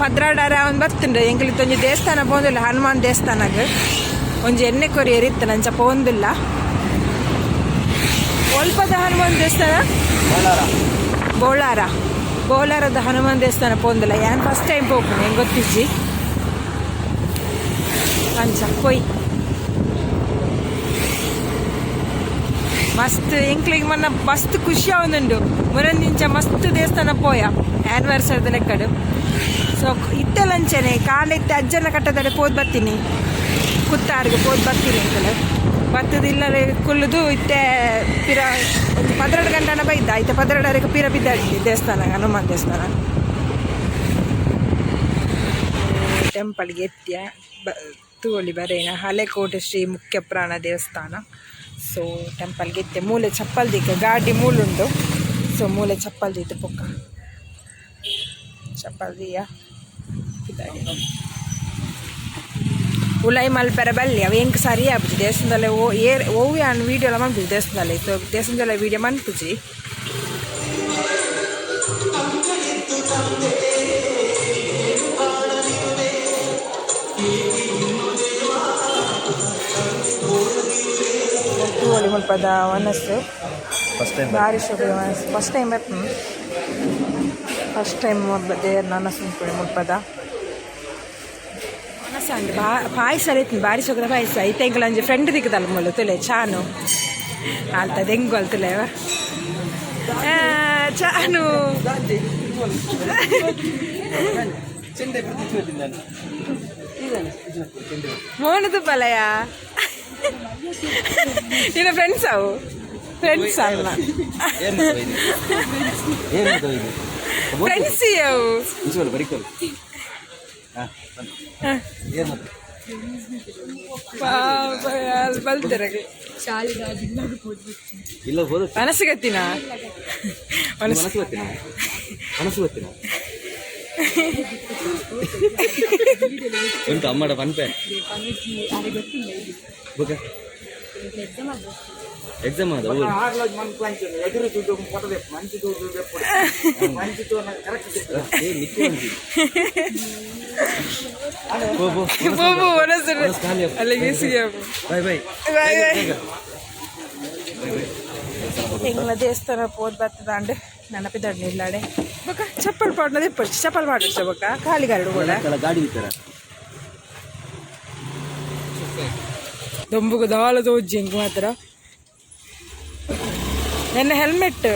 ಪದ್ರಾಡಾರ ಅವನ್ ಬತ್ತುಂಡು. ಎಂಕಲಿ ಒಂಜಿ ದೇವಸ್ಥಾನ ಪೋಂದಿಲ್ಲ, ಹನುಮಾನ್ ದೇವಸ್ಥಾನಗ್ ಒಂಜಿ ಎಣ್ಣೆ ಕೊರಿ ಎರಿತ್ತ ನಂಚ ಪೋಂದಿಲ್ಲ. ಒಲ್ಪದ ಹನುಮಾನ್ ದೇವಸ್ಥಾನ? ಬೋಳಾರ. ಬೋಲಾರದ ಹನುಮಾನ್ ದೇವಸ್ಥಾನ ಪೋಂದಿಲ್ಲ. ಯಾನ್ ಫಸ್ಟ್ ಟೈಮ್ ಪೋಪುನು, ಹೆಂಗ್ ಗೊತ್ತಿಜ್ಜಿ. ಅಂಚ ಪೊಯ್ ಮಸ್ತ್ ಎಂಕ್ಲಿಗ್ ಮನ್ನ ಮಸ್ತ್ ಖುಷಿ ಆವೊಂದುಂಡು. ಮುರಂದಿಂಚ ಮಸ್ತ್ ದೇವಸ್ಥಾನ ಪೋಯ ಆನಿವರ್ಸರಿದ ಲೆಕ್ಕಡು. ಸೊ ಇತ್ತೆಲಂಚನೆ ಕಾಂಡೆ ಇತ್ತೆ ಅಜ್ಜನ ಕಟ್ಟದಡೆ ಪೋದ್ ಬತ್ತೀನಿ, ಕುತ್ತಾರ್ಗ್ ಪೋದ್ ಬತ್ತೀನಿ. ಎಂಕಲು ಬತ್ತದ ಇಲ್ಲರೆ ಕುಲ್ಲುದು ಇತ್ತೆ ಪಿರ ಒಂಜಿ 12 ಗಂಟೆನ ಬೈದ. ಇತ್ತೆ 12ಕ್ಕೆ ಪಿರ ಬಿದ್ದಾಡಿ ದೇವಸ್ಥಾನ, ಹನುಮಾನ್ ದೇವಸ್ಥಾನ ಟೆಂಪಲ್ಗೆ ಎತ್ತಿಯ ತೂವೊಲಿ ಬರೇನ. ಹಳೆಕೋಟೆ ಶ್ರೀ ಮುಖ್ಯ ಪ್ರಾಣ ದೇವಸ್ಥಾನ. ಸೊ ಟೆಂಪಲ್ಗೆ ಎತ್ತೆ ಮೂಲೆ ಚಪ್ಪಲ್ ದಿಕ್ಕ ಗಾಡಿ ಮೂಲುಂಡು. ಸೊ ಮೂಲೆ ಚಪ್ಪಲ್ ದೀತು ಪೊಕ್ಕ ಚಪ್ಪಲ್ ದಿಯ. ಉಲೈ ಮಲ್ಪೆರ ಬಲ್ಲಿ ಅವು ಎಂಕ್ ಸರಿ ಆಪುಜಿ. ದೇವಸ್ಥಾನದಲ್ಲೇ ಓ ಏರ್ ಒವು ಯಾನ್ ವೀಡಿಯೋ ಎಲ್ಲ ಮನ್ಪುಜಿ ದೇವಸ್ಥಾನದಲ್ಲೇ. ಸೊ ದೇವಸ್ಥಾನದಲ್ಲೇ ವೀಡಿಯೋ ಮನ್ಪುಜಿ. ತೂವೊಲಿ ಮುಲ್ಪದ ವನಸ್ಸು. ಫಸ್ಟ್ ಟೈಮ್ ಬಾರಿ ಶೋಕುದ ವನಸ್. ಫಸ್ಟ್ ಟೈಮ್, ಫಸ್ಟ್ ಟೈಮ್ ದೇರ್ನ ವನಸ್ ಉಂಪುನಿ ಮುಲ್ಪದ. ವನಸ್ ಅಂಡ್ ಪಾಯಸ ಇತ್ತು, ಬಾರಿ ಶೋಕುದ ಪಾಯಸ. ಇತ್ತೆ ಎಂಕಲ ಒಂಜಿ ಫ್ರೆಂಡ್ ದಿಕ್ಕದಲ್ಲ ಮೂಲು ತುಲೆ ಚಾನು ಆಲ್ತದ ಹೆಂಗು ಅಲ್ತುಲೇವ ಚಾನು. ಮೋನದು ಪಲಯ ನಿನ್ನ ಫ್ರೆಂಡ್ಸ್ ಅವು? ಫ್ರೆಂಡ್ಸ್ ಅಲ್ಲ, ಫ್ರೆಂಡ್ಸ್ ಅವು. ಬಲ್ತಾರೆ. ಇಲ್ಲ ಹೋದ. ಮನಸ್ಸು ಗತ್ತಿನ. ಮನಸ್ಸು ಗೊತ್ತಿನ, ಮನಸ್ಸು ಗೊತ್ತಿನ ಉಂಟು ಅಮ್ಮಡ ಪನ್ಪೆ. ಬೊಕ ಎಕ್ಸಾಮ್ ಆದ ಊರು. ಏ ನಿಕ್ಕಿ ಒಂಜಿ. ಪೋ ಪೋ. ಪೋ ಪೋ, ಮನಸ್ಸು. ಮನಸ್ಸು ಖಾಲಿ ಆಪು. ಅಲ್ಲಿಗೆ ಸಿಗು. Bye bye. Bye bye. ಎಂಗ್ಲ ದೇವಸ್ಥಾನ ಪೋದ್ ಬತ್ತದಾಂಡ್. ನನ್ನ ಪಿದಡ್ನ ಇಲ್ಲಾಡೆ. ಬೊಕ ಚಪ್ಪಲ್ ಪಾಡ್ನದ ಇಪ್ಪೊಡು, ಚಪ್ಪಲ್ ಪಾಡೊಡ್ಚ. ಬೊಕ ಖಾಲಿ ಗಾಡಿ ಕೂಡ. ಗಾಡಿ ಇತ್ತರ. ದೊಂಬುಗು ದಾಲ ತೋಜಿ ಎಂಕ್ ಮಾತ್ರ. ನನ್ನ ಹೆಲ್ಮೆಟ್.